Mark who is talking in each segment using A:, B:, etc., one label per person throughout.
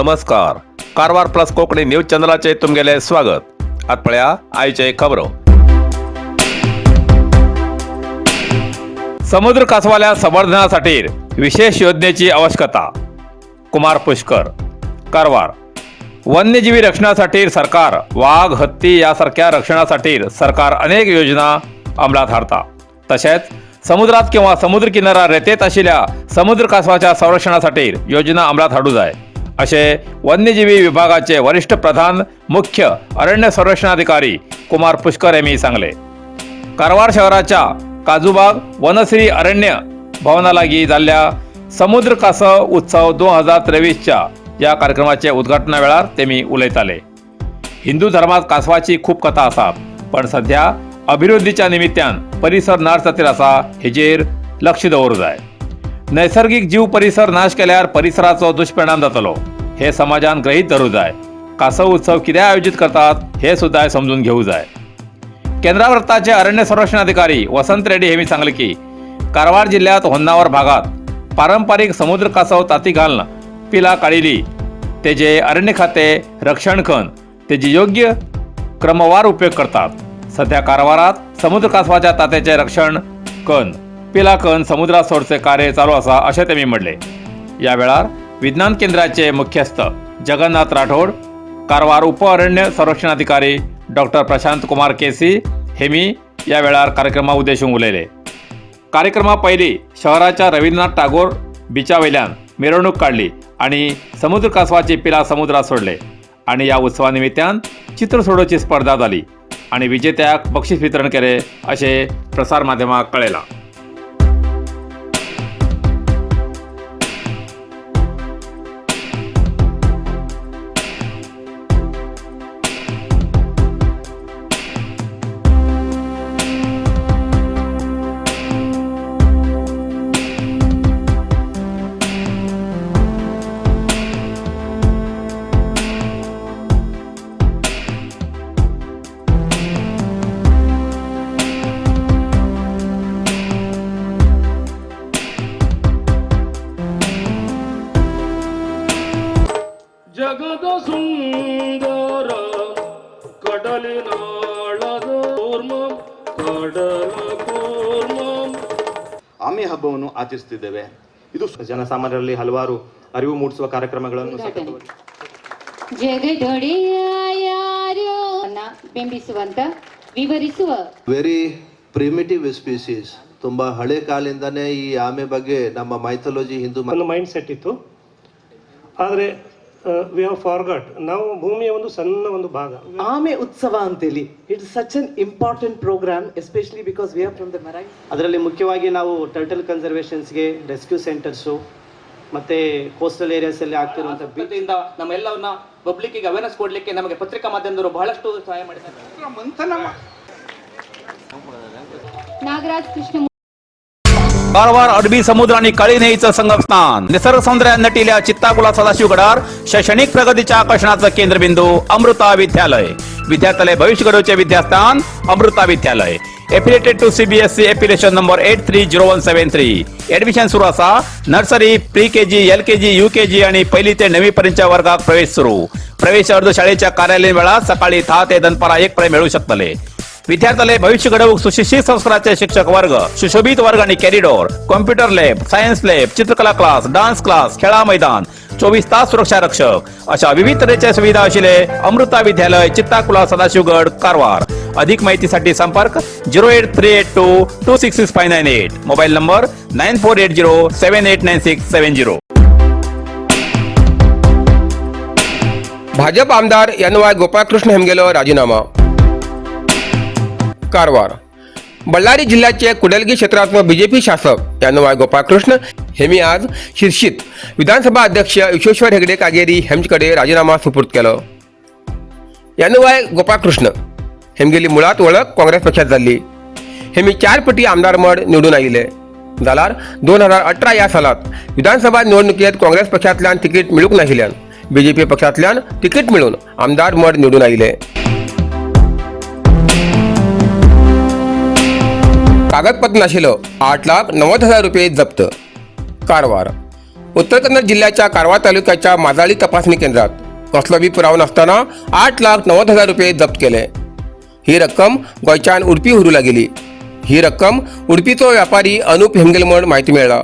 A: नमस्कार, Karwar plus Konkani news चॅनलाचे तुमगेले स्वागत. आत पळया आयचे खबरो. समुद्र कासवाल्या संवर्धनासाठी विशेष योजनेची आवश्यकता, कुमार पुष्कर. कारवार. वन्यजीवी रक्षणासाठी सरकार वाघ, हत्ती यासारख्या रक्षणासाठी सरकार अनेक योजना अंमलात हाडता. तसेच समुद्रात किंवा समुद्र किनारा रेतेत आशिल्ल्या समुद्र कासवाच्या संरक्षणासाठी योजना अंमलात हाडू जाय, असे वन्यजीवी विभागाचे वरिष्ठ प्रधान मुख्य अरण्य संरक्षणाधिकारी कुमार पुष्कर यांनी सांगले. कारवार शहराच्या काजूबाग वनश्री अरण्य भवनालागी जाल्ल्या समुद्र कासव उत्सव 2023च्या या कार्यक्रमाचे उद्घाटना वेळार तेमी उलयताले. हिंदू धर्मात कासवाची खूप कथा आसात, पण सध्या अभिवृद्धीच्या निमित्तान परिसर नाश जातीर आसा, हेजेर लक्ष दवरूं जाय. नैसर्गिक जीव परिसर नाश केल्यार परिसराचो दुष्परिणाम जातलो, हे समाजान गृहीत धरूं जाय. कासव उत्सव कित्याक आयोजीत करतात हे सुद्दां समजून घेवं जाय. केंद्रा वृत्ताचे अरण्य संरक्षण अधिकारी वसंत रेड्डी हेमी सांगले की कारवार जिल्ह्यात होन्नावर भागात पारंपरिक समुद्र कासव ताती घालून पिला काडिली, तेजे अरण्य खाते रक्षण कन तेजी योग्य क्रमवार उपयोग करतात. सध्या कारवारात समुद्र कासवाच्या तात्याचे रक्षण कन पिला कन समुद्रात सोडचे कार्य चालू आसा, अशें तेमी म्हणले. या वेळार विज्ञान केंद्राचे मुख्यस्थ जगन्नाथ राठोड, कारवार उप अरण्य संरक्षणाधिकारी डॉक्टर प्रशांत कुमार केसी हेमी या वेळार कार्यक्रमा उद्देशून उलयले. कार्यक्रमा पयलीं शहराच्या रवींद्रनाथ टागोर बिचा वयल्यान मिरवणूक काडली आणि समुद्र कासवाची पिलां समुद्रात सोडले आणि या उत्सवा निमित्तान चित्र सोडोवची स्पर्धा जाली आणि विजेत्याक बक्षीस वितरण केले, अशें प्रसार माध्यमाक कळयलां.
B: ಜಗದ ಸುಂದರ ಕಡಲಿನಾಳದ ಕೂರ್ಮಂ ಕಡಲ ಕೂರ್ಮಂ.
C: ಆಮೆ ಹಬ್ಬವನ್ನು ಆಚರಿಸುತ್ತಿದ್ದೇವೆ. ಇದು
D: ಜನಸಾಮಾನ್ಯರಲ್ಲಿ ಹಲವಾರು ಅರಿವು ಮೂಡಿಸುವ ಕಾರ್ಯಕ್ರಮಗಳನ್ನು
E: ಉದ್ಘಾಟನೆ. ಜಗದೊಡೆಯ ಯಾರೋ ಬಿಂಬಿಸುವಂತ ವಿವರಿಸುವ
F: ವೆರಿ ಪ್ರಿಮಿಟಿವ್ ಸ್ಪೀಸೀಸ್. ತುಂಬ ಹಳೆ ಕಾಲಿಂದಾನೇ ಈ ಆಮೆ ಬಗ್ಗೆ ನಮ್ಮ ಮೈಥಾಲಜಿ, ಹಿಂದೂ
G: ಒಂದು ಮೈಂಡ್ ಸೆಟ್ ಇತ್ತು. ಆದರೆ we have forgot, ನಾವು ಭೂಮಿಯ ಒಂದು ಸಣ್ಣ ಒಂದು ಭಾಗ.
H: ಆಮೆ ಉತ್ಸವ ಅಂತೇಳಿ, it's such an important program, especially because we are from the marine
I: ಅದರಲ್ಲಿ ಮುಖ್ಯವಾಗಿ ನಾವು ಟರ್ಟಲ್ ಕನ್ಸರ್ವೇಷನ್ಸ್ಗೆ ರೆಸ್ಕ್ಯೂ ಸೆಂಟರ್ಸು ಮತ್ತು ಕೋಸ್ಟಲ್ ಏರಿಯಾಸಲ್ಲಿ ಆಗ್ತಿರುವಂಥ ಬೀಚ್
J: ಇಂದ ನಮ್ಮೆಲ್ಲವನ್ನ ಪಬ್ಲಿಕ್ ಅವೇರ್ನೆಸ್ ಕೊಡ್ಲಿಕ್ಕೆ ನಮಗೆ ಪತ್ರಿಕಾ ಮಾಧ್ಯಮದವರು ಬಹಳಷ್ಟು ಸಹಾಯ ಮಾಡಿದ್ದಾರೆ.
E: ನಾಗರಾಜ್ ಕೃಷ್ಣ.
A: कारवार अरबी समुद्र आणि काळी न्हंयेचं संगमस्थान, निसर्ग सौंदर्यान नटिल्या चित्ताकुला सदाशिवगडार शैक्षणिक प्रगतीच्या आकर्षणाचं केंद्रबिंदू अमृता विद्यालय. विद्यार्थ्यालय भविष्य घडवचे विद्यास्थान अमृता विद्यालय. Affiliated to CBSE, affiliation number 830173. Admission सुरू असा. Nursery, pre KG, LKG, UKG आणि पहिली ते नववी पर्यंतच्या वर्गात प्रवेश सुरू. प्रवेश अर्ज शाळेच्या कार्यालयीन वेळात सकाळी 10 ते दनपारा 1 पर्यंत मिळू शकतले. विद्यार्थ्याले भविष्य घडवूक सुशिक्षित संस्काराचे शिक्षक वर्ग, सुशोभित वर्ग आणि corridor, computer lab, science lab, चित्रकला क्लास, डान्स क्लास, खेळा मैदान, 24 तास सुरक्षा रक्षक अशा विविध तऱ्हेच्या सुविधा असलेले अमृता विद्यालय, चित्ताकुला, सदाशिवगड, कारवार. अधिक माहितीसाठी संपर्क 08382266598, mobile number 9480789670.
K: Bhajap आमदार एन वाय गोपाळकृष्ण हेमगेलो राजीनामा. कारवार. बल्लारी जिल्ह्याचे कुडलगी क्षेत्रातलो बीजेपी शासक एन वाय गोपाळकृष्ण हेमी आज शिर्शीत विधानसभा अध्यक्ष विश्वेश्वर हेगडे कागेरी हेमकडे राजीनामा सुपूर्द केलो. एन वाय गोपाळकृष्ण हेमगेली मुळात वळख काँग्रेस पक्षात जाल्ली. हेमी चार पटी आमदार मड निवडून आयिल्ले. जाल्यार 2018 ह्या सालात विधानसभा निवडणुकेत काँग्रेस पक्षांतल्यान तिकीट मेळूंक नाशिल्ल्यान बीजेपी पक्षांतल्यान तिकीट मेळून आमदार मड निवडून आयिल्ले. कागदपत्र नाशिल्लो 8,90,000 रुपये जप्त. कारवार. उत्तर कन्नड जिल्ह्याच्या कारवार तालुक्याच्या माजाळी तपासणी केंद्रात कसलो बी पुरावो नासतना 8,90,000 रुपये जप्त केले. ही रक्कम गोंयच्यान उडपी व्हरूं लागेली. ही रक्कम उडपीचो व्यापारी अनुप हेमगेल म्हण म्हायती मेळ्ळा.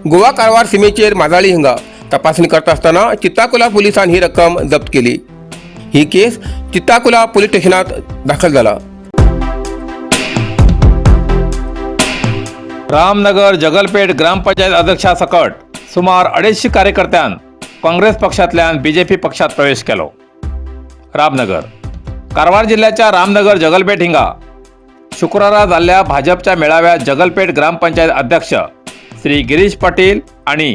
K: गोवा कारवार सीमेचेर माजाळी हिंगा तपासणी करता आसतना चित्ताकुला पुलिसान ही रक्कम जप्त केली. ही केस चित्ताकुला पोलीस स्टेशनात दाखल जाला.
A: रामनगर जगलपेठ ग्रामपंचायत अध्यक्षासकट सुमार 250 कार्यकर्त्यान काँग्रेस पक्षांतल्यान बीजेपी पक्षात प्रवेश केलो. रामनगर, कारवार जिल्ह्याच्या रामनगर जगलपेठ हिंगा शुक्रारा जाल्ल्या भाजपच्या मेळाव्यात जगलपेठ ग्रामपंचायत अध्यक्ष श्री गिरीश पाटील आणि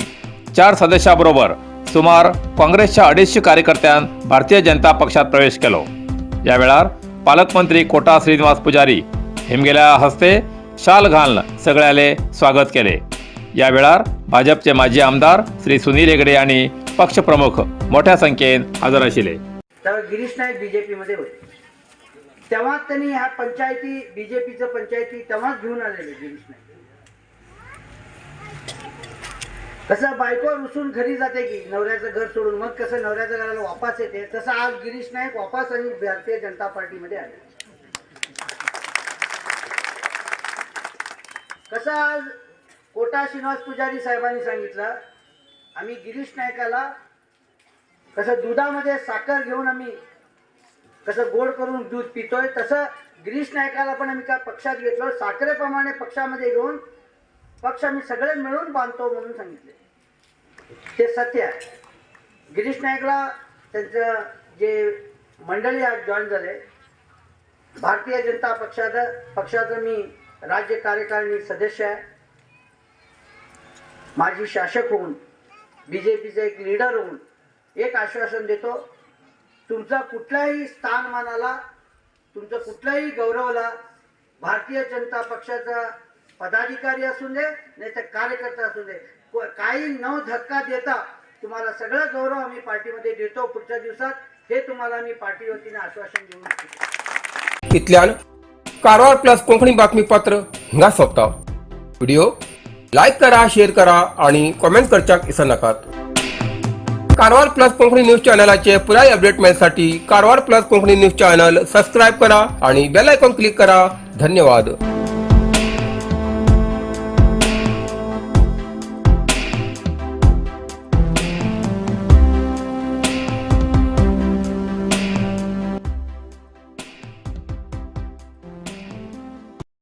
A: 4 सदस्यांबरोबर सुमार काँग्रेसच्या 250 कार्यकर्त्यान भारतीय जनता पक्षात प्रवेश केलो. या वेळार पालकमंत्री कोटा श्रीनिवास पुजारी हेमगेल्या हस्ते शाल घालून सगळ्याले स्वागत केले. या वेळार भाजपचे माजी आमदार श्री सुनील हेगडे आणि पक्षप्रमुख मोठ्या संख्येन हजर आशिल्ले.
L: तेव्हा गिरीश नाईक बीजेपीमध्ये होते, तेव्हाच त्यांनी ह्या पंचायती, बीजेपीचं पंचायती तेव्हाच घेऊन आलेले गिरीश नाईक. कसं बायको रुसून घरी जाते की नवऱ्याचं घर सोडून, मग कसं नवऱ्याच्या घराला वापस येते, तसं आज गिरीश नाईक वापस आणि भारतीय जनता पार्टीमध्ये आले. कसं आज कोटा श्रीनिवास पुजारी साहेबांनी सांगितलं, आम्ही गिरीश नाईकाला कसं दुधामध्ये साखर घेऊन आम्ही कसं गोड करून दूध पितोय, तसं गिरीश नाईकाला पण आम्ही का पक्षात घेतलो, साखरेप्रमाणे पक्षामध्ये घेऊन पक्ष आम्ही सगळे मिळून बांधतो म्हणून सांगितले. ते सत्य आहे. गिरीश नाईकला त्यांचं जे मंडळी आज जॉईन झाले भारतीय जनता पक्षाचं मी राज्य कार्यकारिणी सदस्य आहे. माजी शासक होऊन, बीजेपीचे एक लीडर होऊन एक आश्वासन देतो, तुमचा कुठल्याही स्थानमानाला, तुमचं कुठल्याही गौरवाला भारतीय जनता पक्षाचा पदाधिकारी असू दे नाही तर कार्यकर्ता असू दे, काही न धक्का देता तुम्हाला सगळं गौरव आम्ही पार्टीमध्ये देतो पुढच्या दिवसात, हे तुम्हाला मी पार्टी वतीने आश्वासन देऊ इच्छितो.
K: इतल्यान कारवार प्लस कोंकणी बातमीपत्र हिंगा सोंपता. व्हिडिओ लायक करा, शेअर करा आणि कॉमेंट करच्याक विसरनाकात. कारवार प्लस कोंकणी न्यूज चॅनलाचे पुराय update मेळसाठी Karwar plus Konkani news channel subscribe करा आणि बेल आयकॉन क्लिक करा. धन्यवाद.